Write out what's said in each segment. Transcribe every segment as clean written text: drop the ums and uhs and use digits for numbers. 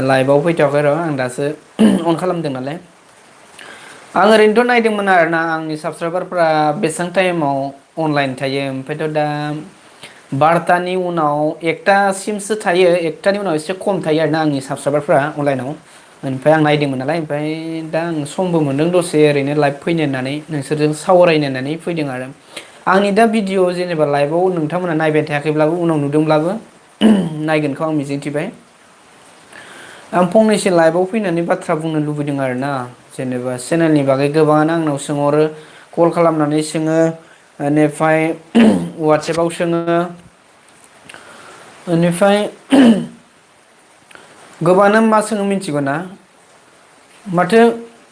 लाइभआव फैथ'वाखै र' आं दासो अन खालामदों नालाय। आं ओरैनोथ' नायदोंमोन आरोना आंनि साबसक्राइबारफ्रा बेसेबां टाइमाव अनलाइन थायो ओमफ्रायथ' दा 12थानि उनाव 1थासिमसो थायो 1थानि उनाव एसे खम थायो आरोना आंनि साबसक्राइबारफ्रा अनलाइनाव। ओमफ्राय आं नायदोंमोन नालाय ओमफ्राय दा आं समबो मोनदों दसे ओरैनो लाइभ फैनो होननानै नोंसोरजों सावरायनो होननानै फैदों आरो। आंनि दा भिडिअ जेनेबा लाइभआव नोंथांमोना नायबाय थायाखैब्लाबो उनाव नुदोंब्लाबो नायगोनखौ आं मिजिंथिबाय। आं फंनैसो लाइभआव फैनानै बाथ्रा बुंनो लुबैदों आरोना जेनेबा चेनेलनि बागै गोबाङानो आंनाव सोंहरो कल खालामनानै सोङो बेनिफ्राय वाटसएपआव सोङो बेनिफ्राय गोबाङानो मा सोङो मिथिगौ ना माथो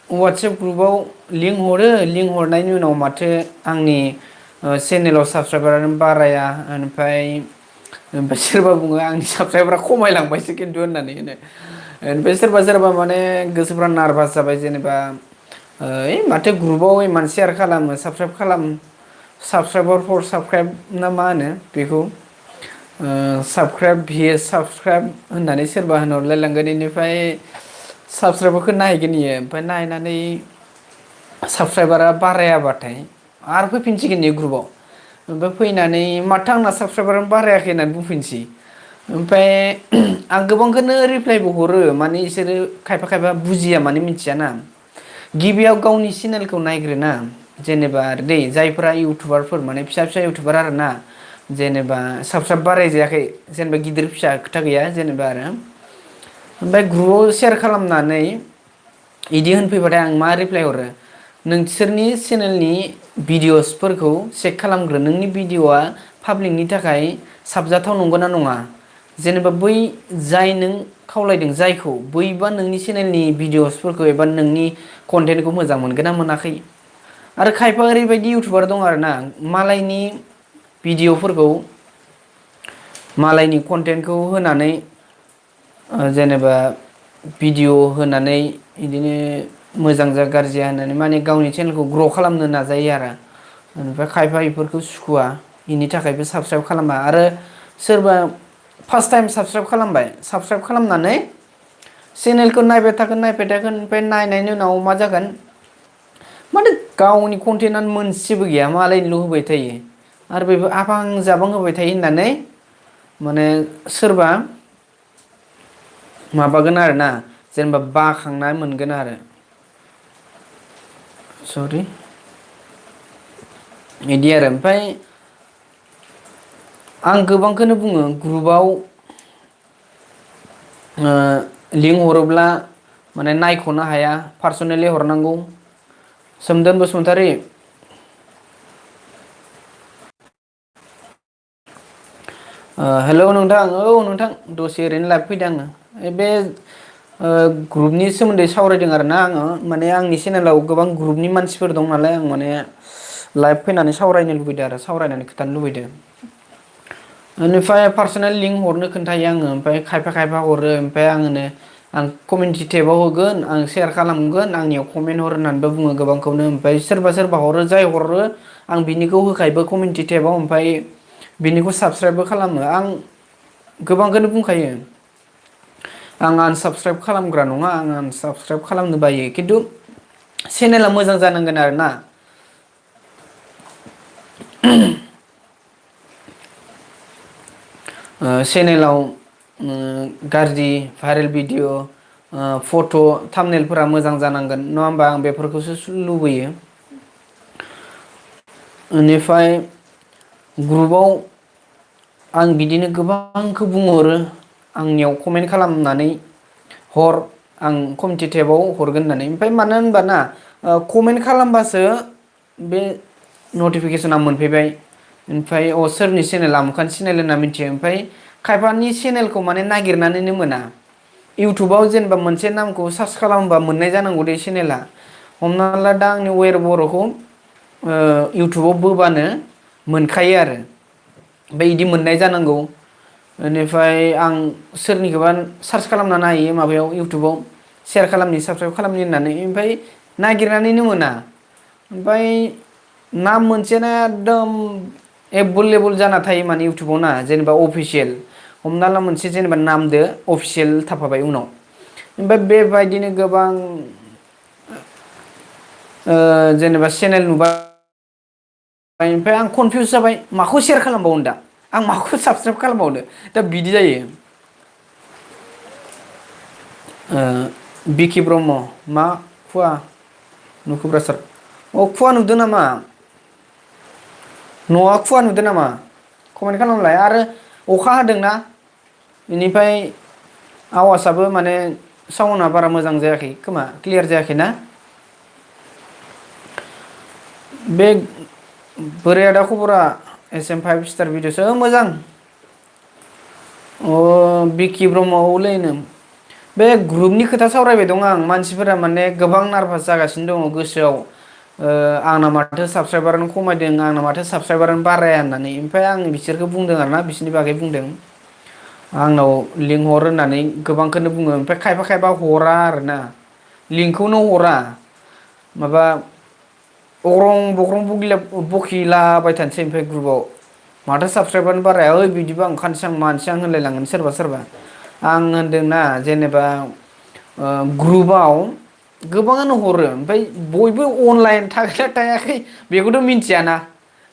वाटसएप ग्रुपाव लिंक हरो लिंक हरनायनि उनाव माथो आंनि चेनेलाव साबसक्राइबारानो बाराया ओमफ्राय सोरबा बुङो आंनि साबसक्राइबारा खमायलांबायसो खिन्थु होननानै ओमफ्राय सोरबा सोरबा माने गोसोफ्रा नारभास जाबाय जेनेबा ओइ माथो ग्रुपाव इमान सेयार खालामो साबसक्राइब खालाम साबसक्राइबार फर साबसक्राइब ना मा होनो बेखौ साबसक्राइब भिएस साबसक्राइब होननानै सोरबा होनहरलायलांगोन बेनिफ्राय साबसक्राइबारखौ नायहैगोन इयो ओमफ्राय नायनानै साबसक्राइबारा बारायाबाथाय आरो फैफिनसिगोन इयो ग्रुपाव ओमफ्राय फैनानै माथो आंना साबसक्राइबारानो बारायाखै होननानै बुंफिनसै ओमफ्राय आं गोबांखौनो रिप्लायबो हरो माने बिसोरो खायफा खायफा बुजिया माने मिथियाना गिबियाव गावनि चेनेलखौ नायग्रोना जेनेबा दै जायफोरा इउटुबारफोर माने फिसा फिसा इउटुबार आरो ना जेनेबा साबसक्राइब बारायजायाखै जेनेबा गिदिर फिसा खोथा गैया जेनेबा आरो ओमफ्राय ग्रुपाव सेयार खालामनानै बिदि होनफैबाथाय आं मा रिप्लाय हरो नोंसोरनि चेनेलनि भिडिअ'सफोरखौ चेक खालामग्रो नोंनि भिडिअ'आ पाब्लिकनि थाखाय साबजाथाव नंगौना नङा जेनेबा बै जाय नों खावलायदों जायखौ बैबा नोंनि चेनेलनि भिडिअ'सफोरखौ एबा नोंनि कन्टेन्टखौ मोजां मोनगोन ना मोनाखै आरो खायफा ओरैबायदि इउटुबार दं आरोना मालायनि भिडिअ'फोरखौ मालायनि कन्टेन्टखौ होनानै जेनेबा भिडिअ' होनानै बिदिनो मोजां जा गाज्रि जाया होननानै माने गावनि चेनेलखौ ग्र' खालामनो नाजायो आरो ओमफ्राय खायफा बेफोरखौ सुखुवा बेनि थाखायबो साबसक्राइब खालामा आरो सोरबा फार्स्ट टाइम साबसक्राइब खालामबाय साबसक्राइब खालामनानै चेनेलखौ नायबाय थागोन ओमफ्राय नायनायनि उनाव मा जागोन माने गावनि कन्टेन्टआनो मोनसेबो गैया मालायनिल' होबाय थायो आरो बेबो आबां जाबां होबाय थायो होननानै माने सोरबा माबागोन आरोना जेनेबा बाखांनाय मोनगोन आरो सरि बिदि आरो ओमफ्राय आं गोबांखौनो बुङो ग्रुपाव लिंक हरोब्ला माने नायख'नो हाया पार्सनेलि हरनांगौ सोमदोन बसुमतारी हेल' नोंथां औ नोंथां दसे ओरैनो लाइभ फैदों आङो बे ग्रुपनि सोमोन्दै सावरायदों आरोना आङो माने आंनि चेनेलाव गोबां ग्रुपनि मानसिफोर दं नालाय आं माने लाइभ फैनानै सावरायनो लुबैदों आरो सावरायनानै खोथानो लुबैदों बेनिफ्राय पार्सनेल लिंक हरनो खोन्थायो आङो ओमफ्राय खायफा खायफा हरो ओमफ्राय आङोनो आं कमिउनिटि टेबाव होगोन आं सेयार खालामगोन आंनियाव कमेन्ट हर होननानैबो बुङो गोबांखौनो ओमफ्राय सोरबा सोरबा हरो जाय हरो आं बिनिखौ होखायोबो कमिउनिटि टेबाव ओमफ्राय बिनिखौ साबसक्राइबबो खालामो आं गोबांखौनो बुंखायो आं आनसाबसक्राइब खालामग्रा नङा आं आनसाबसक्राइब खालामनो बायो खिन्थु चेनेला मोजां जानांगोन आरोना चेनेलाव गाज्रि भाइरेल भिडिअ फट' थामनेलफोरा मोजां जानांगोन नङा होमबा आं बेफोरखौसो लुबैयो बेनिफ्राय ग्रुपाव आं बिदिनो गोबांखौ बुंहरो आंनियाव कमेन्ट खालामनानै हर आं कमिउनिटि टेबाव हरगोन होननानै ओमफ्राय मानो होनबा ना कमेन्ट खालामबासो बे नटिफिकेसना मोनफैबाय ओमफ्राय सोरनि चेनेला आमोखानि चेनेल होनना मिथियो ओमफ्राय खायफानि चेनेलखौ माने नागिरनानैनो मोना इउटुबाव जेनेबा मोनसे नामखौ सार्च खालामोबा मोननाय जानांगौ दे चेनेला हमना ला दा आंनि वेर बर'खौ इउटुबाव बोबानो मोनखायो आरो ओमफ्राय बिदि मोननाय जानांगौ बेनिफ्राय आं सोरनिखौबा सार्च खालामना नायो माबायाव इउटुबाव सेयार खालामनि साबसक्राइब खालामनि होननानै ओमफ्राय नागिरनानैनो मोना ओमफ्राय नाम मोनसेना एकदम एभेलेबोल जाना थायो माने इउटुबाव ना जेनेबा अफिसियेल हमना ला मोनसे जेनेबा नामदो अफिसियेल थाफाबाय उनाव ओमफ्राय बेबायदिनो गोबां जेनेबा चेनेल नुबाय ओमफ्राय आं कनफिउस जाबाय माखौ सेयार खालामबावनो दा आं माखौ साबसक्राइब खालामबावनो दा बिदि जायो। बिकि ब्रह्म मा खुवा नुखुब्रा सार अ खुवा नुदों नामा न'आ खुवा नुदों नामा कमेन्ट खालामलाय आरो अखा हादोंना बेनिफ्राय आवासाबो माने साउन्डआ बारा मोजां जायाखै खोमा क्लियार जायाखै ना बे बोरै आदा खबरा एस एम फाइभ स्टार भिडिअसो मोजां अ बिकि ब्रह्म औलै नो बे ग्रुपनि खोथा सावरायबाय दं आं मानसिफोरा माने गोबां नारभास जागासिनो दङ गोसोआव आंना माथो साबसक्राइबारानो खमायदों आंना माथो साबसक्राइबारानो बाराया होननानै ओमफ्राय आं बिसोरखौ बुंदों आरोना बिसोरनि बागै बुंदों आंनाव लिंहर होननानै गोबांखौनो बुङो ओमफ्राय खायफा खायफा हरा आरोना लिंकखौनो हरा माबा अग्रं बग्रं बखिलाबाय थानोसै ओमफ्राय ग्रुपाव माथो साबसक्राइबारानो बाराया ओइ बिदिबा ओंखारसै आं मानोसै आं होनलायलाङो सोरबा सोरबा आं होनदोंना जेनेबा ग्रुपाव गोबाङानो हरो ओमफ्राय बयबो अनलाइन थागोना थायाखै बेखौथ' मिथियाना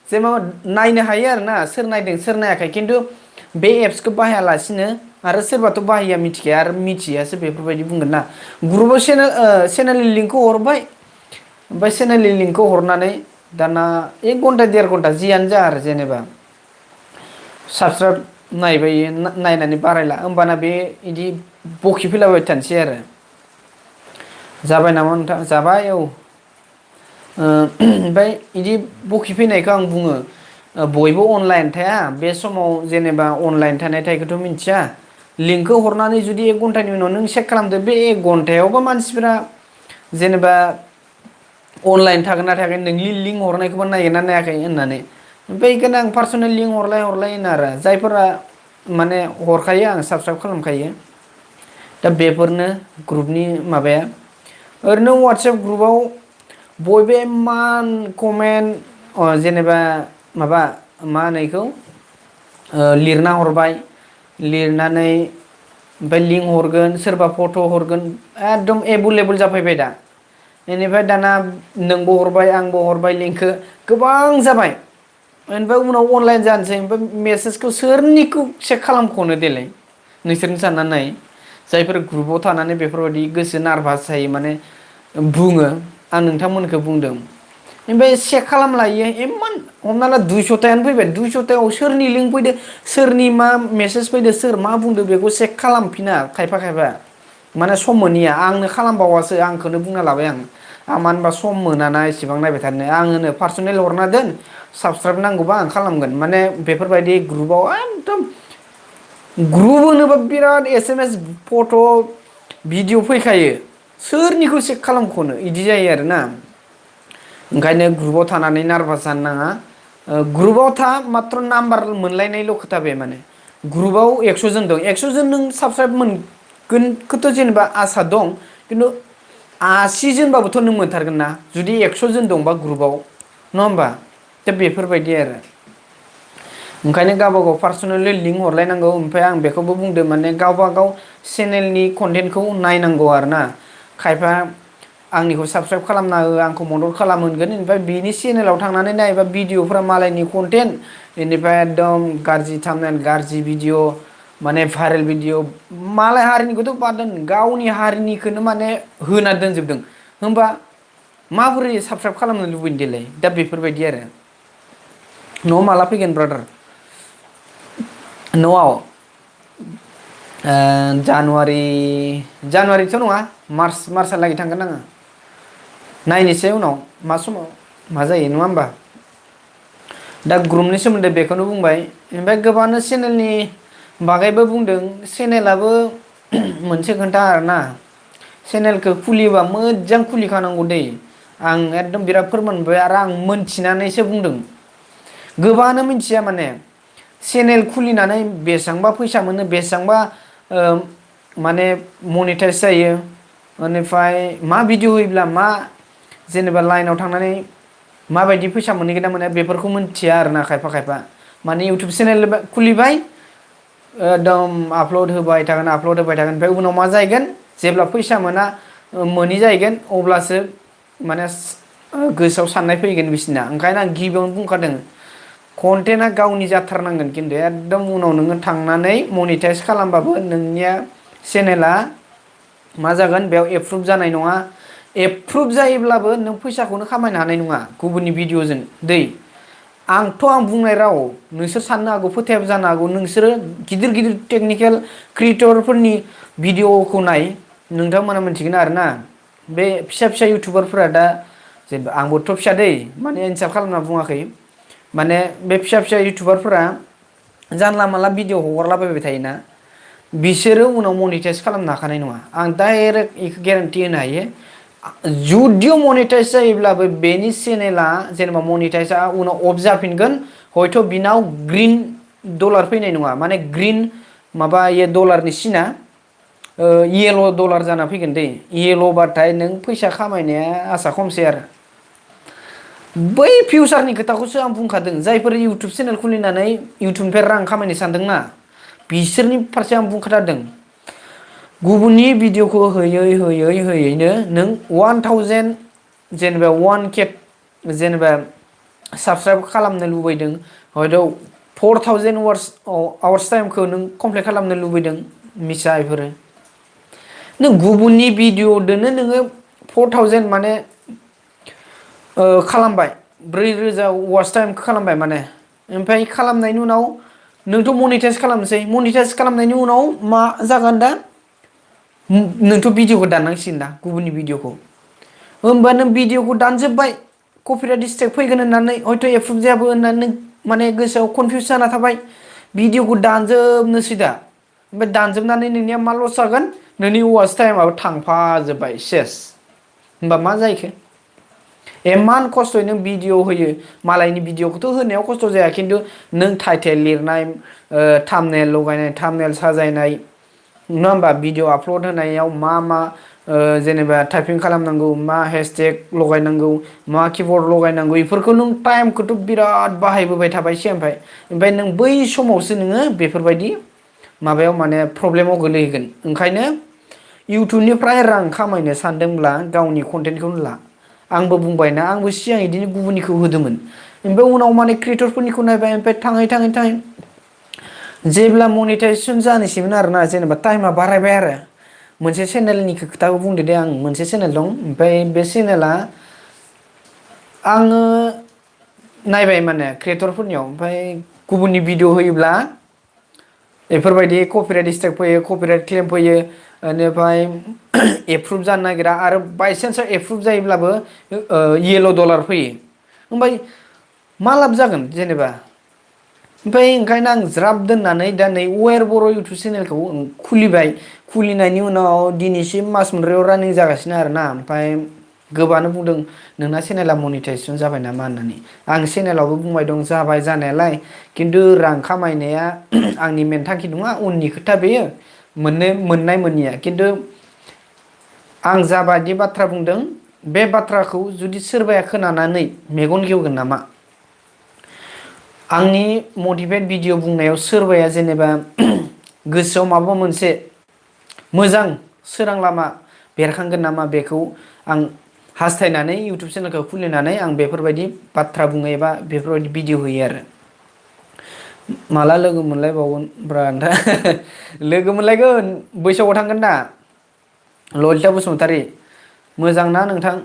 जे माबा नायनो हायो आरोना सोर नायदों सोर नायाखै खिन्थु बे एप्सखौ बाहायालासिनो आरो सोरबाथ' बाहायिया मिथिखाया आरो मिथियासो बेफोरबायदि बुंगोन ना ग्रुपाव चेनेलनि लिंकखौ हरबाय ओमफ्राय चेनेलनि लिंकखौ हरनानै दाना 1 घन्टा 1.5 घन्टा जियानो जा आरो जेनेबा साबसक्राइब नायबाय नायनानै बारायला होमबाना बे बिदि बखिफैलाबाय थानोसै आरो जाबाय नामा नोंथां जाबाय औ ओमफ्राय बिदि बखि फैनायखौ आं बुङो बयबो अनलाइन थाया बे समाव जेनेबा अनलाइन थानाय थायखौथ' मिथिया लिंकखौ हरनानै जुदि 1 घन्टानि उनाव नों चेक खालामदो बे 1 घन्टायावबो मानसिफोरा जेनेबा अनलाइन थागोन ना थायाखै नोंनि लिंक हरनायखौबो नायगोन ना नायाखै होननानै ओमफ्राय बेखौनो आं पार्सनेल लिंक हरलाय होनो आरो जायफोरा माने हरखायो आं साबसक्राइब खालामखायो दा बेफोरनो ग्रुपनि माबाया ओरैनो वाट्सएप ग्रुपाव बयबो इमान कमेन्ट जेनेबा माबा मा होनो इखौ लिरना हरबाय लिरनानै ओमफ्राय लिंक हरगोन सोरबा फट' हरगोन एकदम एभेलेबोल जाफैबाय दा बेनिफ्राय दाना नोंबो हरबाय आंबो हरबाय लिंकखौ गोबां जाबाय ओमफ्राय उनाव अनलाइन जानोसै ओमफ्राय मेसेजखौ सोरनिखौ चेक खालामख'नो देलाय नोंसोरनो साननानै नाय जायफोर ग्रुपाव थानानै बेफोरबायदि गोसो नारभास जायो माने बुङो आं नोंथांमोनखौ बुंदों ओमफ्राय चेक खालामलायो इमान हमना ला 200थायानो फैबाय 200थायाव सोरनि लिंक फैदो सोरनि मा मेसेज फैदो सोर मा बुंदों बेखौ चेक खालामफिना खायफा खायफा माने सम मोनैया आंनो खालामबावासो आंखौनो बुंना लाबाय आं मानो होनबा सम मोनाना इसेबां नायबाय थानो आं होनो पार्सनेल हरना दोन साबसक्राइब नांगौबा आं खालामगोन माने बेफोरबायदि ग्रुपाव एकदम ग्रुप होनोबा बिराद SMS फट' भिडिअ फैखायो सोरनिखौ चेक खालामख'नो बिदि जायो आरोना ओंखायनो ग्रुपाव थानानै नारभास जानो नाङा ग्रुपाव था माथ्र' नाम्बार मोनलायनायल' खोथा बे माने ग्रुपाव 100 जन दं 100 जन नों साबसक्राइब मोनगोनखौथ' जेनेबा आसा दं खिन्थु 80 जनबाबोथ' नों मोनथारगोन ना जुदि 100 जन दंबा ग्रुपाव नङा होमबा दा बेफोरबायदि आरो ओंखायनो गावबा गाव पार्सनेलि लिंक हरलायनांगौ ओमफ्राय आं बेखौबो बुंदों माने गावबा गाव चेनेलनि कन्टेन्टखौ नायनांगौ आरोना खायफा आंनिखौ साबसक्राइब खालामना हो आंखौ मदद खालामगोन ओमफ्राय बिनि चेनेलाव थांनानै नायोबा भिडिअफ्रा मालायनि कन्टेन्ट बेनिफ्राय एकदम गाज्रि थामनेल गाज्रि भिडिअ माने भाइरेल भिडिअ मालाय हारिनिखौथ' बाद दोन गावनि हारिनिखौनो माने होना दोनजोबदों होमबा माबोरै साबसक्राइब खालामनो लुबैनो देलाय दा बेफोरबायदि आरो न'आव माला फैगोन ब्रादार न'आव जानुवारिथ' नङा मार्चहालागै थांगोन आङो नायनोसै उनाव मा समाव मा जायो नङा होमबा दा ग्रुपनि सोमोन्दै बेखौनो बुंबाय ओमफ्राय गोबाङानो चेनेलनि बागैबो बुंदों चेनेलाबो मोनसे खोन्था आरोना चेनेलखौ खुलियोबा मोजां खुलिखानांगौ दै आं एकदम बिराद फोरमान मोनबाय आरो आं मोनथिनानैसो बुंदों गोबाङानो मिथिया माने चेनेल खुलिनानै बेसेबांबा फैसा मोनो बेसेबांबा माने मनिटाइस जायो बेनिफ्राय मा भिडिअ होयोब्ला मा जेनेबा लाइनाव थांनानै माबायदि फैसा मोनहैगोन ना मोना बेफोरखौ मिथिया आरोना खायफा खायफा माने इउटुब चेनेल खुलिबाय एकदम आपल'ड होबाय थागोन ओमफ्राय उनाव मा जाहैगोन जेब्ला फैसा मोना मोनि जाहैगोन अब्लासो माने गोसोआव साननाय फैगोन बिसिना। ओंखायनो आं गिबियावनो बुंखादों कन्टेन्टआ गावनि जाथारनांगोन खिन्थु एकदम उनाव नोङो थांनानै मनिटाइस खालामबाबो नोंनिया चेनेला मा जागोन बेयाव एप्रुभ जानाय नङा। एप्रुभ जायोब्लाबो नों फैसाखौनो खामायनो हानाय नङा गुबुननि भिडिअ'जों दै। आं बुंनाय राव नोंसोर साननो हागौ फोथायाबो जानो हागौ नोंसोरो गिदिर गिदिर टेकनिकेल क्रिएटरफोरनि भिडिअ'खौ नाय नोंथांमोना मोनथिगोन आरोना। बे फिसा फिसा इउटुबारफोरा दा जेनेबा आंबोथ' फिसा दै माने इन्सार्ट खालामना बुङाखै माने बे फिसा फिसा इउटुबारफोरा जानला मानला भिडिअ' हगारलाबायबाय थायोना बिसोरो उनाव मनिटाइस खालामनो हाखानाय नङा। आं डाइरेक्ट इखौ गेरेन्टि होनो हायो। जुदिअ मनिटाइस जायोब्लाबो बेनि चेनेला जेनेबा मनिटाइसआ उनाव अफ जाफिनगोन हयथ' बिनाव ग्रिन डलार फैनाय नङा माने ग्रिन माबा डलारनि सिना येल' डलार जाना फैगोन दै येल'बाथाय नों फैसा खामायनाया आसा खमसै आरो। बै फिउसारनि खोथाखौसो आं बुंखादों जायफोर इउटुब चेनेल खुलिनानै इउटुबनिफ्राय रां खामायनो सानदोंना बिसोरनि फारसे आं बुंखाथारदों। गुबुननि भिडिअ'खौ होयैनो नों 1000 जेनेबा 1K जेनेबा साबसक्राइब खालामनो लुबैदों हयथ' 4000 आवार्स टाइमखौ नों कमप्लिट खालामनो लुबैदों मिसा बेफोरो नों गुबुननि भिडिअ'दोनो नोङो 4000 माने खालामबाय 4000 वाच टाइम खालामबाय माने ओमफ्राय खालामनायनि उनाव नोंथ' मनिटाइस खालामनोसै मनिटाइस खालामनायनि उनाव मा जागोन दा नोंथ' भिडिअ'खौ दाननांसिगोन ना गुबुननि भिडिअ'खौ होमबा नों भिडिअ'खौ दानजोब्बाय कपिराइट स्ट्राइक फैगोन होननानै हयथ' एप्रुभ जायाबो होननानै नों माने गोसोआव कनफिउस जाना थाबाय भिडिअ'खौ दानजोबनोसै दा ओमफ्राय दानजोबनानै नोंनिया मा लस जागोन नोंनि वाच टाइमाबो थांफाजोब्बाय सेस होमबा मा जाहैखो इमान खस्थ'यै नों भिडिअ' होयो मालायनि भिडिअ'खौथ' होनायाव खस्थ' जाया खिन्थु नों टाइटेल लिरनाय थामनेल लगायनाय थामनेल साजायनाय नङा होमबा भिडिअ' आपल'ड होनायाव मा जेनेबा टाइपिं खालामनांगौ मा हेसटेग लगायनांगौ मा किबर्ड लगायनांगौ बेफोरखौ नों टाइमखौथ' बिराद बाहायबोबाय थाबायसै ओमफ्राय नों बै समावसो नोङो बेफोरबायदि माबायाव माने प्रब्लेमाव गोलैहैगोन। ओंखायनो इउटुबनिफ्राय रां खामायनो सानदोंब्ला गावनि कन्टेन्टखौनो ला। आंबो बुंबायना आंबो सिगां बिदिनो गुबुननिखौ होदोंमोन ओमफ्राय उनाव माने क्रिएटरफोरनिखौ नायबाय ओमफ्राय थाङै जेब्ला मनिटाइजेसन जानोसैमोन आरोना जेनेबा टाइमा बारायबाय आरो मोनसे चेनेलनि खोथाखौ बुंदो दे आं मोनसे चेनेल दं ओमफ्राय बे चेनेला आङो नायबाय माने क्रिएटरफोरनियाव ओमफ्राय गुबुननि भिडिअ' होयोब्ला बेफोरबायदि कपिराइट स्ट्राइक फैयो कपिराइट क्लेम फैयो बेनिफ्राय एप्रुभ जानो नागिरा आरो बायसान्सआव एप्रुभ जायोब्लाबो येल' डलार फैयो ओमफ्राय मा लाब जागोन जेनेबा ओमफ्राय ओंखायनो आं ज्राब दोननानै दा नै बर' इउटुब चेनेलखौ खुलिबाय खुलिनायनि उनाव दिनैसिम मास मोनब्रैयाव रानिं जागासिनो आरोना ओमफ्राय गोबानो बुंदों नोंना चेनेला मनिटाइजेसन जाबाय नामा होननानै आं चेनेलावबो बुंबाय दं जाबाय जानायालाय खिन्थु रां खामायनाया आंनि मेन थांखि नङा उननि खोथा बेयो मोननाय मोनैया खिन्थु आं जाबादि बाथ्रा बुंदों बे बाथ्राखौ जुदि सोरबाया खोनानानै मेगन गेवगोन नामा आंनि मटिभेट भिडिअ' बुंनायाव सोरबाया जेनेबा गोसोआव माबा मोनसे मोजां सोरां लामा बेरखांगोन नामा बेखौ आं हास्थायनानै इउटुब चेनेलखौ खुलिनानै आं बेफोरबायदि बाथ्रा बुङो एबा बेफोरबायदि भिडिअ' होयो आरो माला लोगो मोनलायबावगोन ब्रा नोंथां लोगो मोनलायगोन बैसागआव थांगोन दा ललिता बसुमतारी मोजां ना नोंथां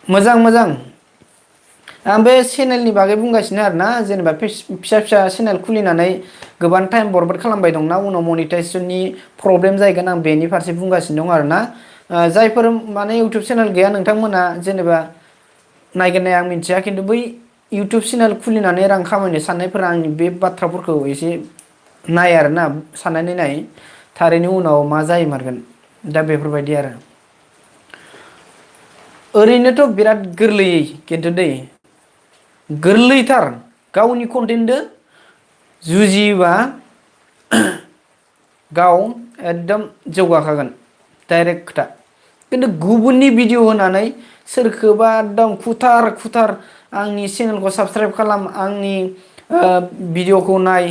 मोजां आं बे चेनेलनि बागै बुंगासिनो आरोना जेनेबा फिसा चेनेल खुलिनानै गोबां टाइम बरबाद खालामबाय दंना उनाव मनिटाइजेसननि प्रब्लेम जाहैगोन आं बेनि फारसे बुंगासिनो दं आरोना जायफोर माने इउटुब चेनेल गैया नोंथांमोना जेनेबा नायगोन नाया आं मिथिया खिन्थु बै इउटुब चेनेल खुलिनानै रां खामायनो साननायफोरा आंनि बे बाथ्राफोरखौ एसे नाय आरोना साननानै नाय थारैनो उनाव मा जायो मारगोन दा बेफोरबायदि आरो ओरैनोथ' बिराद गोरलैयै खिन्थु दै गोरलैथार गावनि कन्टेन्टजों जुजियोबा गाव एकदम जौगाखागोन डाइरेक्ट खोथा खिन्थु गुबुननि भिडिअ' होनानै सोरखौबा एकदम खुथार आंनि चेनेलखौ साबसक्राइब खालाम आंनि भिडिअ'खौ नाय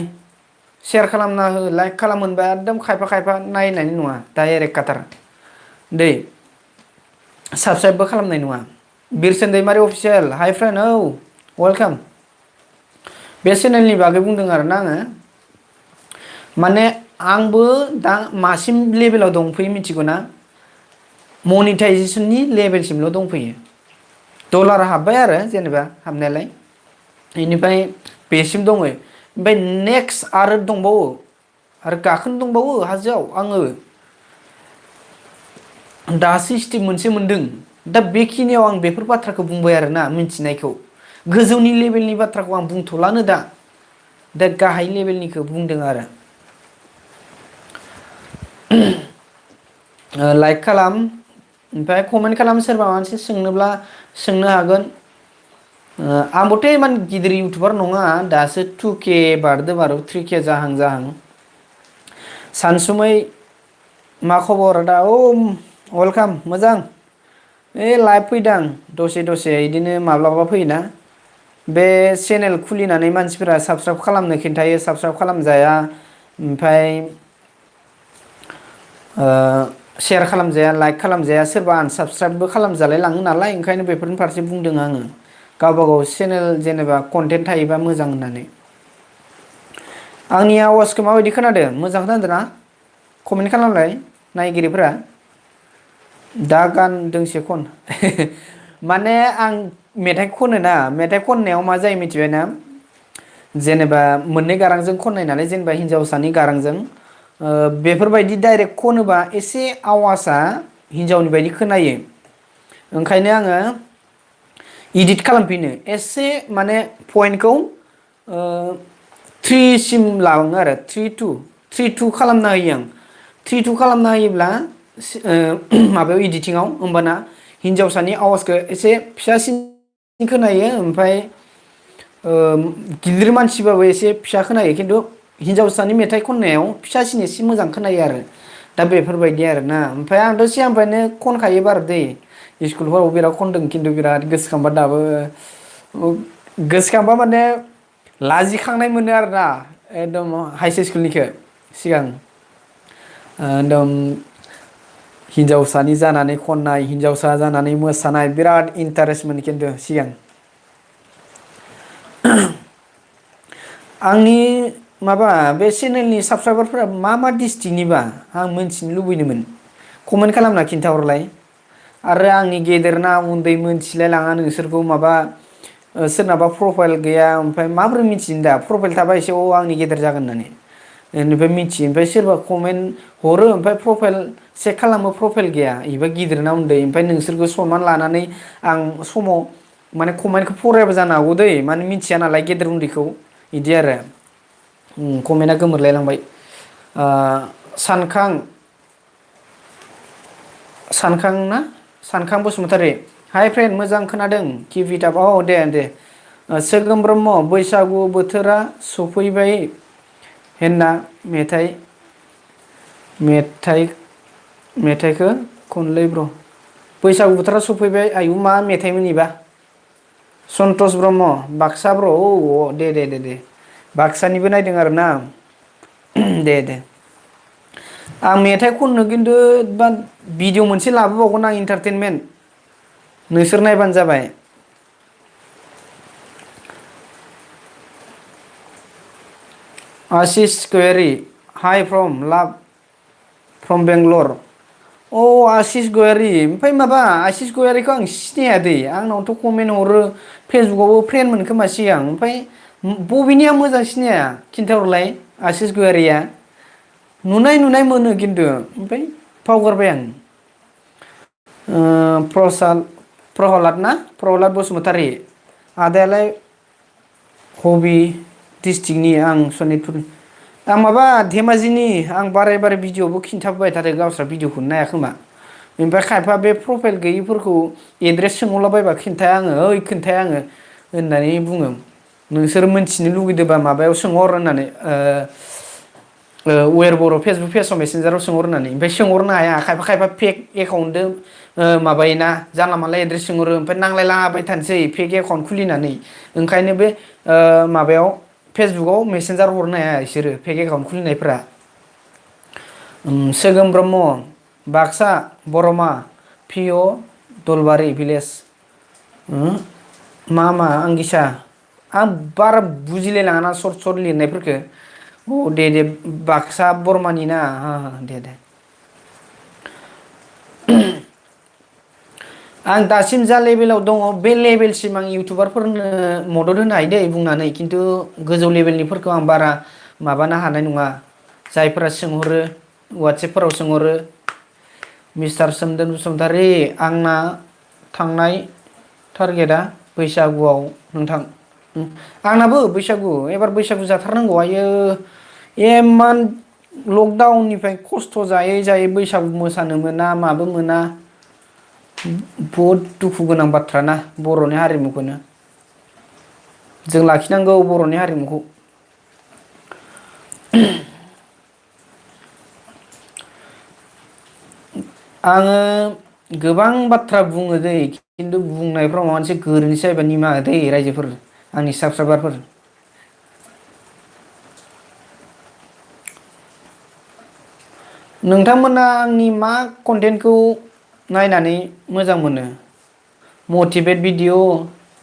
शेयार खालामना हो लाइक खालाम मोनबा एकदम खायफा खायफा नायनाय नङा डाइरेक्ट काटार दै साबसक्राइबबो खालामनाय नङा बिरसोन दैमारि अफिसियेल हाइ फ्रेन्ड औ वेलकाम बे चेनेलनि बागै बुंदों आरोना आङो माने आंबो दा मासिम लेभेलाव दंफैयो मिथिगौ ना मनिटाइजेसननि लेभेलसिमल' दंफैयो डलार हाबबाय आरो जेनेबा हाबनायालाय बेनिफ्राय बेसिम दङ ओमफ्राय नेक्स्ट आरो दंबावो आरो गाखोनो दंबावो हाजोआव आङो दासो स्टेप मोनसे मोनदों दा बेखिनियाव आं बेफोर बाथ्राखौ बुंबाय आरोना मिथिनायखौ गोजौनि लेभेलनि बाथ्राखौ आं बुंथ'लानो दा गाहाय लेभेलनिखौ बुंदों आरो लाइक खालाम ओमफ्राय कमेन्ट खालाम सोरबा माबा मोनसे सोंनोब्ला सोंनो हागोन आंबोथ' इमान गिदिर इउटुबार नङा दासो 2K बारदों बारु 3K जाहां जाहां सानसुमै मा खबर आदा औ वेलकाम मोजां लाइभ फैदां दसे दसे बिदिनो माब्लाबा फैयोना बे चेनेल खुलिनानै मानसिफोरा साबसक्राइब खालामनो खिन्थायो साबसक्राइब खालामजाया ओमफ्राय शेयार खालामजाया लाइक खालामजाया सोरबा आनसाबसक्राइबबो खालामजालाय लाङो नालाय ओंखायनो बेफोरनि फारसे बुंदों आङो गावबा गाव चेनेल जेनेबा कन्टेन्ट थायोबा मोजां होननानै आंनि आवाजखौ माबायदि खोनादों मोजां खोनादों ना कमेन्ट खालामलाय नायगिरिफोरा दा गान दोंसे खन माने आं मेथाइ खनो ना मेथाइ खननायाव मा जायो मिथिबायना जेनेबा मोननै गारांजों खननाय नालाय जेनेबा हिन्जावसानि गारांजों बेफोरबायदि डाइरेक्ट खनोबा एसे आवाजआ हिन्जावनि बायदि खोनायो ओंखायनो आङो इदिट खालामफिनो एसे माने पइन्टखौ थ्रिसिम लाङो आरो 3-2 खालामना होयो आं 3-2 खालामना होयोब्ला माबायाव इडिटिंआव होमबाना हिन्जावसानि आवाजखौ एसे फिसासिन खोनायो ओमफ्राय गिदिर मानसिबाबो एसे फिसा खोनायो खिन्थु हिन्जावसानि मेथाइ खननायाव फिसासिन एसे मोजां खोनायो आरो दा बेफोरबायदि आरोना ओमफ्राय आंथ' सिगांनिफ्रायनो खनखायो बारु दै स्कुलफोराव बिराद खनदों खिन्थु बिराद गोसोखांबा दाबो गोसोखांबा माने लाजिखांनाय मोनो आरोना एकदम हाइस स्कुलनिखौ सिगां एकदम हिन्जावसानि जानानै खननाय हिन्जावसा जानानै मोसानाय बिराद इन्टारेस्टमोन खिन्थु सिगां आंनि माबा बे चेनेलनि साबसक्राइबारफोरा मा मा डिस्ट्रिक्टनिबा आं मोनथिनो लुबैदोंमोन कमेन्ट खालामना खिन्थाहरलाय आरो आंनि गेदेर ना उन्दै मोनथिलाय लाङा नोंसोरखौ माबा सोरनाबा प्रफाइल गैया ओमफ्राय माबोरै मिथिनो दा प्रफाइल थाबा एसे आंनि गेदेर जागोन होननानै बेनिफ्राय मिथियो ओमफ्राय सोरबा कमेन्ट हरो ओमफ्राय प्रफाइल चेक खालामो प्रफाइल गैया एबा गिदिर ना उन्दै ओमफ्राय नोंसोरखौ सनमान लानानै आं समाव माने कमेन्टखौ फरायाबो जानो हागौ दै माने मिथिया नालाय गेदेर उन्दैखौ बिदि आरो कमेन्टआ गोमोरलायलांबाय सानखां ना सानखां बसुमतारी हाइ फ्रेन्ड मोजां खोनादों किप इट आप औ दे सोगोम ब्रह्म बैसागु बोथोरा सफैबाय होनना मेथाइखौ खनलै ब्र बैसागु बोथोरा सफैबाय आयु मा मेथाइमोन इबा सन्तस ब्रह्म बाक्सा ब्र औ दे बाक्सानिबो नायदों आरोना दे आं मेथाइ खननो खिन्थु भिडिअ मोनसे लाबोबावगोन आं इन्टारटेनमेन्ट नोंसोर नायबानो जाबाय आशिष गयारि हाइ फ्रम बेंगलर अ आशिष गयारि ओमफ्राय माबा आशिष गयारिखौ आं सिनाया दै आंनावथ' कमेन्ट हरो फेसबुकआवबो फ्रेन्ड मोन खोमा सिगां ओमफ्राय बबेनिया मोजां सिनाया खिन्थाहरलाय आशिष गयारिया नुनाय मोनो खिन्थु ओमफ्राय बावगारबाय आं प्रहलाद बसुमतारी आदायालाय हबि डिस्ट्रिक्टनि आं सनितपुर आं माबा धेमाजिनि आं बारे भिडिअबो खिन्थाबाय थादों गावस्रा भिडिअखौनो नाया खोमा ओमफ्राय खायफा बे प्रफाइल गैयिफोरखौ एड्रेस सोंहरलाबायबा खिन्थाया आङो होननानै बुङो नोंसोर मोनथिनो लुगैदोंबा माबायाव सोंहर होननानै वेर बर' फेसबुक पेजाव मेसेन्जाराव सोंहर होननानै ओमफ्राय सोंहरनो हाया खायफा फेक एकाउन्टजों माबायोना जानला मानला एड्रेस सोंहरो ओमफ्राय नांलायलाबाय थानोसै फेक एकाउन्ट खुलिनानै ओंखायनो बे माबायाव फेसबुकाव मेसेन्जार हरनो हाया बिसोरो फेक एकाउन्ट खुलिनायफ्रा। सोगोम ब्रह्म बाक्सा बर'मा पिअ दलबारि भिलेज मा आंगिसा आं बारा बुजिलायलाङाना सर्ट सर्ट लिरनायफोरखो अ दे बाक्सा बरमानि ना दे आं दासिम जा लेभेलाव दङ बे लेभेलसिम आं इउटुबारफोरनो मदद होनो हायो दै बुंनानै खिन्थु गोजौ लेभेलनिफोरखौ आं बारा माबानो हानाय नङा जायफोरा सोंहरो वाटसएपफोराव सोंहरो मिस्टार सोमदोन बसुमतारी आंना थांनाय टारगेटआ बैसागुआव नोंथां आंनाबो बैसागु एबार बैसागु जाथारनांगौ आयो इमान लकडाउननिफ्राय खस्थ' जायै जायै बैसागु मोसानो मोना माबो मोना बहुद दुखु गोनां बाथ्रा ना बर'नि हारिमुखौनो जों लाखिनांगौ बर'नि हारिमुखौ आङो गोबां बाथ्रा बुङो दै खिन्थु बुंनायफ्राव माबा मोनसे गोरोन्थि जायोबा निमाहा हो दै रायजोफोर आंनि साबसक्राइबारफोर नोंथांमोना आंनि मा कन्टेन्टखौ नायनानै मोजां मोनो मटिभेट भिडिअ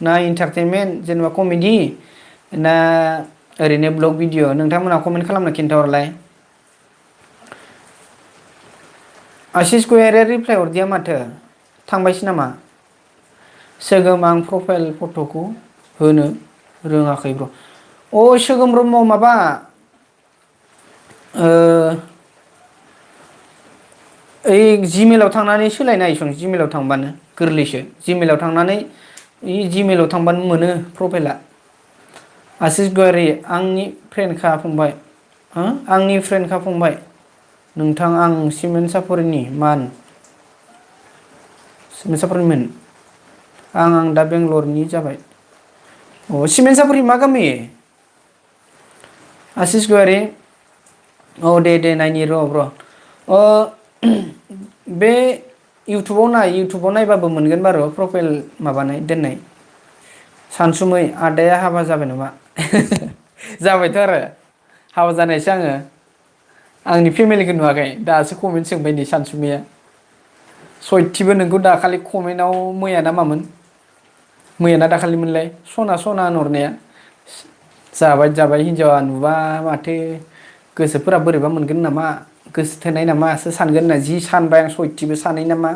ना इन्टारटेनमेन्ट जेनेबा कमेडि ना ओरैनो ब्लग भिडिअ नोंथांमोनहा कमेन्ट खालामना खिन्थाहरलाय आशिसखौ रिप्लाय हरदिया माथो थांबायसो नामा सोगोम आं प्रफाइल फट'खौ होनो रोङाखै ब्र' अ सोगोम ब्रह्म माबा ओइ जिमेलाव थांनानै सोलायनो हायोसं जिमेलाव थांबानो गोरलैसो जिमेलाव थांनानै जिमेलाव थांबानो मोनो प्रफाइला आशिस गयारि आंनि फ्रेन्डखा फंबाय आंनि फ्रेन्डखा फंबाय नोंथां आं सिमेन्ट सापरिनि मान सिमेन्ट सापरिमोन आं दा बेंगलरनि जाबाय अ सिमेन्ट सापरि मा गामि आशिस गयारि औ दे नायनि र' ब्र' बे इउटुबाव नायबाबो मोनगोन बार' प्रफाइल माबानाय दोननाय सानसुमै आदाया हाबा जाबाय नामा जाबायथ' आरो हाबा जानायसो आङो आंनि फेमिलिखौ नुवाखै दासो कमेन्ट सोंबाय नै सानसुमैया सयथिबो नोंखौ दाखालि कमेन्टआव मैया ना मामोन मैया ना दाखालिमोनलाय सना होनहरनाया जाबाय हिनजावा नुबा माथो गोसोफोरा बोरैबा मोनगोन नामा गोसो थोनाय नामासो सानगोन होनना जि सानबाय आं सयथिबो सानै नामा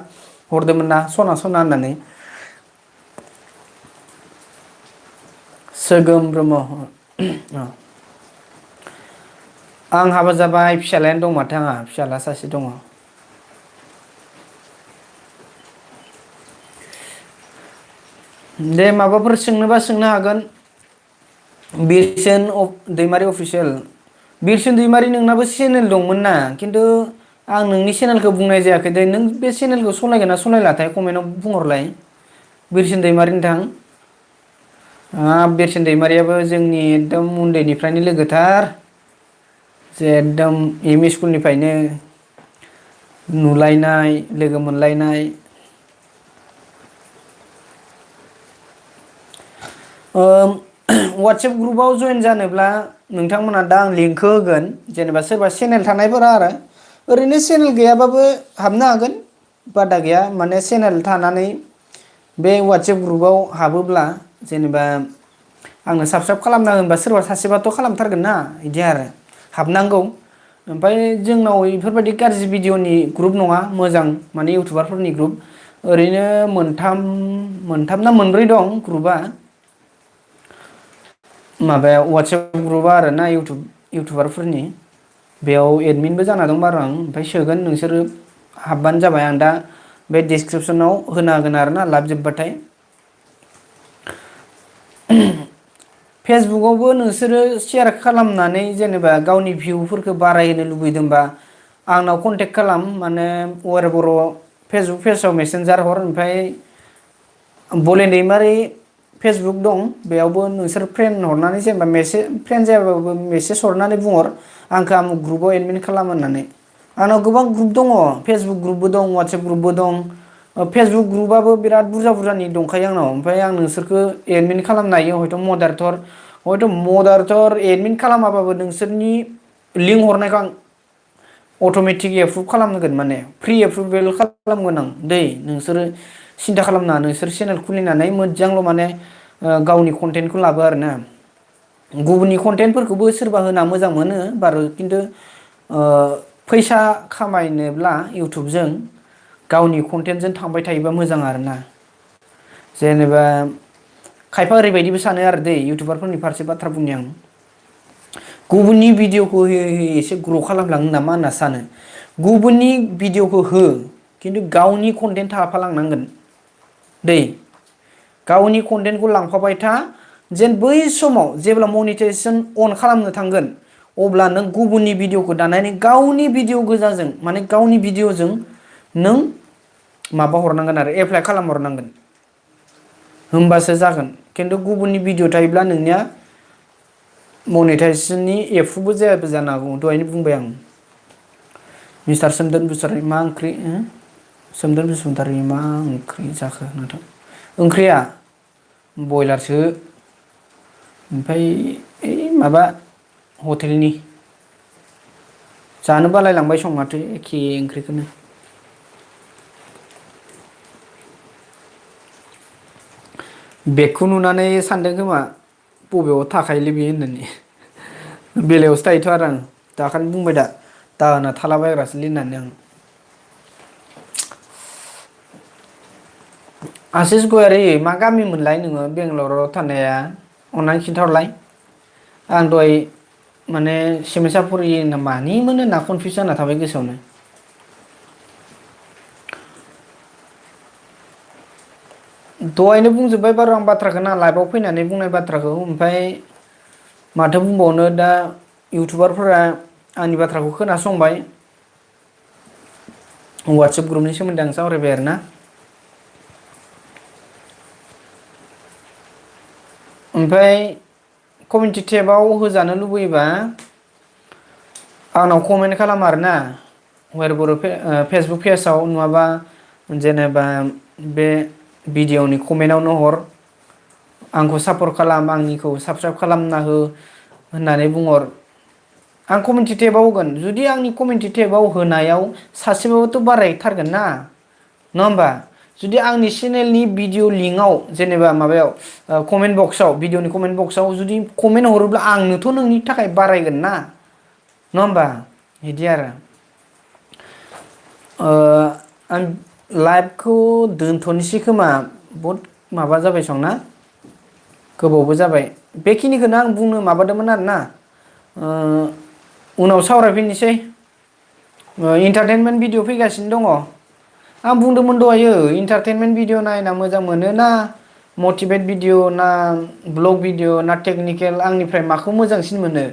हरदोंमोन ना सना होननानै सोगोम ब्रह्म आं हाबा जाबाय फिसालायानो दं माथो आंहा फिसाला सासे दङ दे माबाफोर सोंनोबा सोंनो हागोन बिरसोन दैमारि अफिसियेल बिरसोन दैमारि नोंनाबो चेनेल दंमोन ना खिन्थु आं नोंनि चेनेलखौ बुंनाय जायाखै दे नों बे चेनेलखौ सलायगोन ना सलायलाथाय कमेन्टआव बुंहरलाय बिरसोन दैमारि नोंथां बिरसोन दैमारियाबो जोंनि एकदम उन्दैनिफ्रायनो लोगोथार जे एकदम एम इ स्कुलनिफ्रायनो नुलायनाय लोगो मोनलायनाय वाट्सएप ग्रुपाव जयेन जानोब्ला नोंथांमोना दा आं लिंकखौ होगोन जेनेबा सोरबा चेनेल थानायफोरा आरो ओरैनो चेनेल गैयाबाबो हाबनो हागोन बादा गैया माने चेनेल थानानै बे वाट्सएप ग्रुपाव हाबोब्ला जेनेबा आंनो साबसक्राइब खालामना होनबा सोरबा सासेबाथ' खालामथारगोन ना बिदि आरो हाबनांगौ ओमफ्राय जोंनाव बेफोरबायदि गाज्रि भिडिअ'नि ग्रुप नङा मोजां माने इउटुबारफोरनि ग्रुप ओरैनो मोनथाम ना मोनब्रै दं ग्रुपआ माबाया वाट्सएप ग्रुपआ आरो ना इउटुबारफोरनि बेयाव एडमिनबो जाना दं बार' आं ओमफ्राय सोगोन नोंसोरो हाबबानो जाबाय आं दा बे डिसक्रिपसनाव होना होगोन आरोना लाब जोबबाथाय फेसबुकआवबो नोंसोरो सेयार खालामनानै जेनेबा गावनि भिउफोरखौ बारायहोनो लुबैदोंबा आंनाव कन्टेक्ट खालाम माने बर' फेसबुक पेजाव मेसेन्जार हर ओमफ्राय बलेन दैमारि फेसबुक दं बेयावबो नोंसोर फ्रेन्ड हरनानै जेनेबा फ्रेन्ड जायाबाबो मेसेज हरनानै बुंहर आंखौ आं ग्रुपाव एडमिट खालाम होननानै आंनाव गोबां ग्रुप दङ फेसबुक ग्रुपबो दं वाट्सएप ग्रुपबो दं फेसबुक ग्रुपआबो बिराद बुरजानि दंखायो आंनाव ओमफ्राय आं नोंसोरखौ एडमिट खालामनो हायो हयथ' मदारेटर हयथ' मदारेटर एडमिन खालामाबाबो नोंसोरनि लिंक हरनायखौ आं अट'मेटिक एप्रुभ खालामगोन, माने फ्रि एप्रुभेल खालामगोन आं दै। नोंसोरो सिन्था खालामनाङा, नोंसोर चेनेल खुलिनानै मोजांल' माने गावनि कन्टेन्टखौ लाबो आरोना। गुबुननि कन्टेन्टफोरखौबो सोरबा होना मोजां मोनो बारु, खिन्थु फैसा खामायनोब्ला इउटुबजों गावनि कन्टेन्टजों थांबाय थायोबा मोजां आरोना। जेनेबा खायफा ओरैबायदिबो सानो आरो दै, इउटुबारफोरनि फारसे बाथ्रा बुंनि आं, गुबुननि भिडिअ'खौ होयै होयै एसे ग्र' खालामलाङो नामा होनना सानो। गुबुननि भिडिअ'खौ हो, खिन्थु गावनि कन्टेन्ट थाफालांनांगोन दै। गावनि कन्टेन्टखौ लांफाबाय था, जेन बै समाव जेब्ला मनिटाइजेसन अन खालामनो थांगोन अब्ला नों गुबुननि भिडिअ'खौ दानानै गावनि भिडिअ' गोजाजों, माने गावनि भिडिअ'जों नों माबा हरनांगोन आरो एप्लाइ खालामहरनांगोन, होमबासो जागोन। खिन्थु गुबुननि भिडिअ' थायोब्ला नोंनिया मनिटाइजेसननि एप्रुभबो जायाबो जानो हागौ। दहायनो बुंबाय आं। मिस्टार सोमदोन बसुमतारी मा ओंख्रि? सोमदोन बसुमतारी मा ओंख्रि जाखो नोंथां? ओंख्रिया बयलारसो, ओमफ्राय ओइ माबा हटेलनि। जानो बालायलांबाय सं माथो एखे ओंख्रिखौनो। बेगखौ नुनानै सानदों खोमा बबेयाव थाखायोलै बेयो होननानै। बेलायावसो थायोथ' आरो आं दाखालि बुंबाय दा, दाहोना थालाबायग्रासोलै होननानै आं। आशिस गयारि मा गामि मोनलाय नोङो बेंगालराव थानाया? अननानै खिन्थाहरलाय। आं दहाय माने सिमोनसापुरि ना मानिमोन होनना कनफिउस जाना थाबाय गोसोआवनो। दहायनो बुंजोब्बाय बारु आं बाथ्राखौ ना, लाइभआव फैनानै बुंनाय बाथ्राखौ। ओमफ्राय माथो बुंबावनो दा, इउटुबारफोरा आंनि बाथ्राखौ खोनासंबाय। वाट्सएप ग्रुपनि सोमोन्दै आं सावरायबाय आरोना। ओमफ्राय कमिउनिटि टेबाव होजानो लुबैयोबा आंनाव कमेन्ट खालाम आरोना, बर' फेसबुक पेजाव, नङाबा जेनेबा बे भिडिअ'नि कमेन्टावनो हर, आंखौ सापर्ट खालाम, आंनिखौ साबसक्राइब खालामना हो होननानै बुंहर। आं कमिउनिटि टेबाव होगोन। जुदि आंनि कमिउनिटि टेबाव होनायाव सासेबाबोथ' बारायथारगोन ना, नङा होमबा? जुदि आंनि चेनेलनि भिडिअ' लिंकआव, जेनेबा माबायाव कमेन्ट बक्सआव, भिडिअ'नि कमेन्ट बक्सआव जुदि कमेन्ट हरोब्ला आंनोथ' नोंनि थाखाय बारायगोन ना, नङा होमबा? बिदि आरो आं लाइभखौ दोनथ'नोसै खोमा, बहुद माबा जाबाय संना, गोबावबो जाबाय। बेखिनिखौनो आं बुंनो माबादोंमोन आरोना। उनाव सावरायफिननोसै। इन्टारटेनमेन्ट भिडिअ फैगासिनो दङ। आं बुंदोंमोन दहायो, इन्टारटेनमेन्ट भिडिअ नायना मोजां मोनो ना मटिभेट भिडिअ, ना ब्लग भिडिअ, ना टेकनिकेल, आंनिफ्राय माखौ मोजांसिन मोनो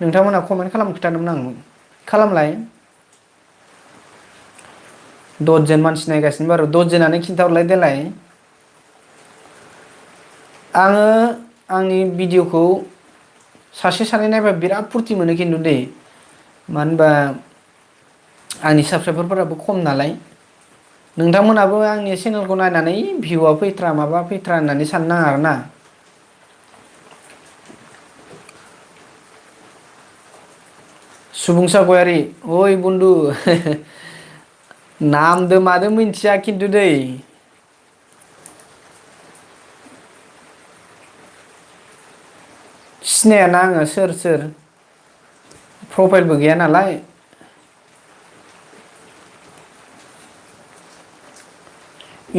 नोंथांमोनहा कमेन्ट खालाम खिन्थादोंमोन आं। खालामलाय। दसजन मानसि नायगासिनो बारु, दसजनानो खिन्थाहरलाय देलाय। आङो आंनि भिडिअ'खौ सासे सानै नायबा बिराद फुरथि मोनो खिन्थु दै, मानो होनबा आंनि साबसक्राइबारफोराबो खम नालाय। नोंथांमोनहाबो आंनि चेनेलखौ नायनानै भिउआ फैथ्रा माबा फैथ्रा होननानै साननो नाङा आरोना। सुबुंसा गयारि ओइ बन्दु नामदो मादो मिथिया खिन्थु दै। सिनायाना आङो सोर सोर, प्रफाइलबो गैया नालाय।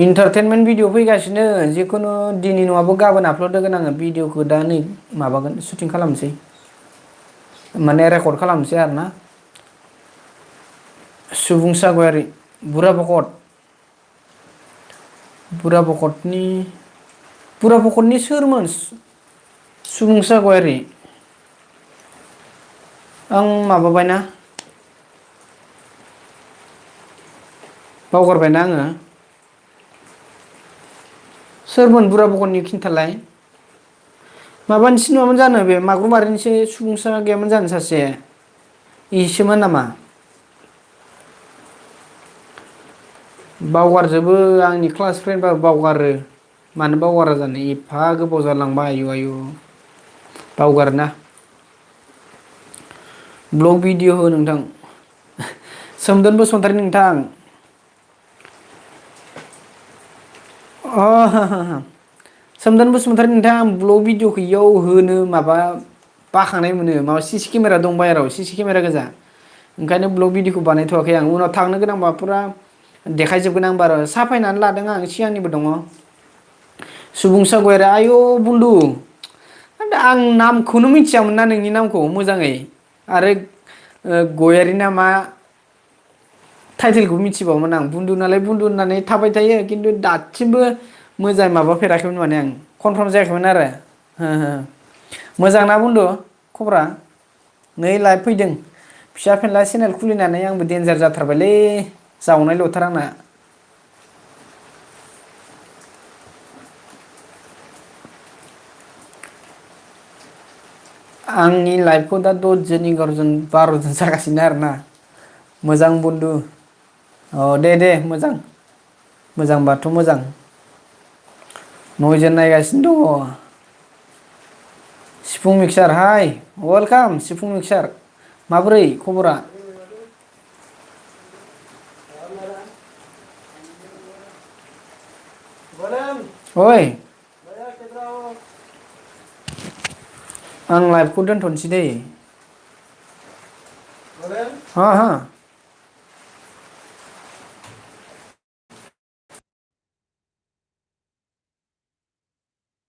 इन्टारटेनमेन्ट भिडिअ फैगासिनो, जिखुनु दिनै नङाबा गाबोन आपलड होगोन आङो भिडिअखौ। दा नै माबागोन, सुटिं खालामसै, माने रेकर्ड खालामसै आरोना। सुबुंसा गयारि, बुरा बखत, बुरा बखतनि सोरमोन सुबुंसा गयारि? आं माबाबायना, बावगारबायना आङो। सोरमोन बुरा बखरनि खिन्थालाय? माबानिसो नङामोन जानो, बे मागुमारिनिसो सुबुंसा गैयामोन जानो सासे? इसोमोन नामा? बावगारजोबो, आंनि क्लास फ्रेन्डबाबो बावगारो। मानो बावगारा जानो, एफा गोबाव जालांबाय आयु आयु। बावगारोना ब्लग भिडिअ हो नोंथां सोमदोन बसुमतारी नोंथां अ सोमदोन बसुमतारी नोंथां आं ब्लग भिडिअखौ इयाव होनो माबा बाखांनाय मोनो माबा सिसि केमेरा दं बाहेराव सिसि केमेरा गोजा ओंखायनो ब्लग भिडिअखौ बानायथवाखै आं उनाव थांनो गोनांबा फुरा देखायजोबगोन आं बार साफायनानै लादों आं सिगांनिबो दङ सुबुंसा गयारि आयु बुन्दु आं नामखौनो मिथियामोन ना नोंनि नामखौ मोजाङै आरो गयारि नामा टाइटेलखौ मिथिबावोमोन आं बुन्दु नालाय बुन्दु होननानै थाबाय थायो खिन्थु दासिमबो मोजां माबाफेराखैमोन माने आं कनफार्म जायाखैमोन आरो हो हो मोजां ना बुन्दु खबरा नै लाइभ फैदों फिसा फेनला चेनेल खुलिनानै आंबो देन्जार जाथारबायलै जावनाय लथार आंना आंनि लाइफखौ दा 10 जन 11 जन 12 जन जागासिनो आरोना मोजां बुन्दु अ दे मोजां मोजांबाथ मोजां 9 जन नायगासिनो दङ सिफुं मिक्सार हाय वेलकाम सिफुं मिक्सार माबोरै खबरा ओइ आं लाइभखौ दोनथनोसै दै हा हा